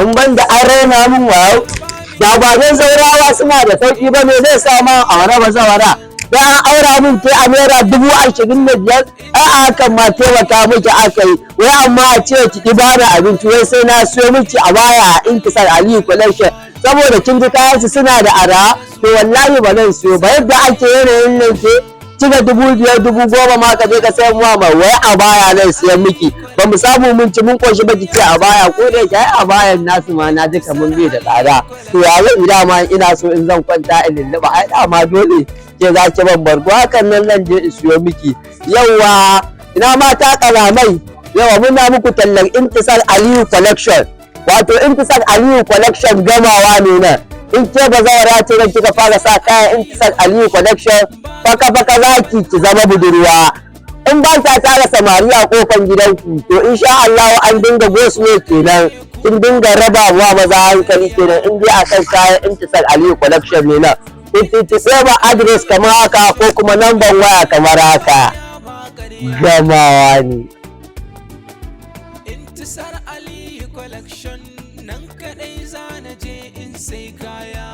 In ban da an raina min wayo, da ba don zaurawa suna da sauki ba, me zai sa ma aure ba zawara? Da an aura min ke a ₦25,000, ai a hakan ma taimaka miki aka yi. Wai amma a ce ki ki bani abinci, wai sai na siyo miki a baya a Intisar Aliyu Collection saboda kin ji kayan su suna da araha. To wallahi ba zan siyo ba. Yadda ake yanayin nan, ke cika 5,000, 10,000 ma ka je ka sayan wa ma wai a baya nan siyan miki. Ba mu samu mun ci mun koshi ba, ki ce a baya. Ko da yake ai a bayan nasu ma na ji kamar bai da tsada. To ya zan dama ina so in zan kwanta in lulluɓa, ai dama dole ke za ki ban bargo, hakan nan zan je in siyo miki. Yauwa, ina mata kalamai, yawa muna muku tallar Intisar Aliyu Collection. Wato Intisar Aliyu Collection gamawa ne nan. In ke ba zawara ce da kika fara sa kayan Intisar Aliyu Collection, faka faka za ki ki zama budurwa. In ba ta tara samari a kofan gidanku, to insha Allah an dinga gosulo kenan, kin dinga raba wa maza hankali kenan, in dai akan kayan Intisar Aliyu Collection ne nan. Ku tuntuɓe ba address kamar haka ko kuma namban waya kamar haka. Gamawa ne. Intisar Aliyu Collection, nan kadai za na je in sai kaya.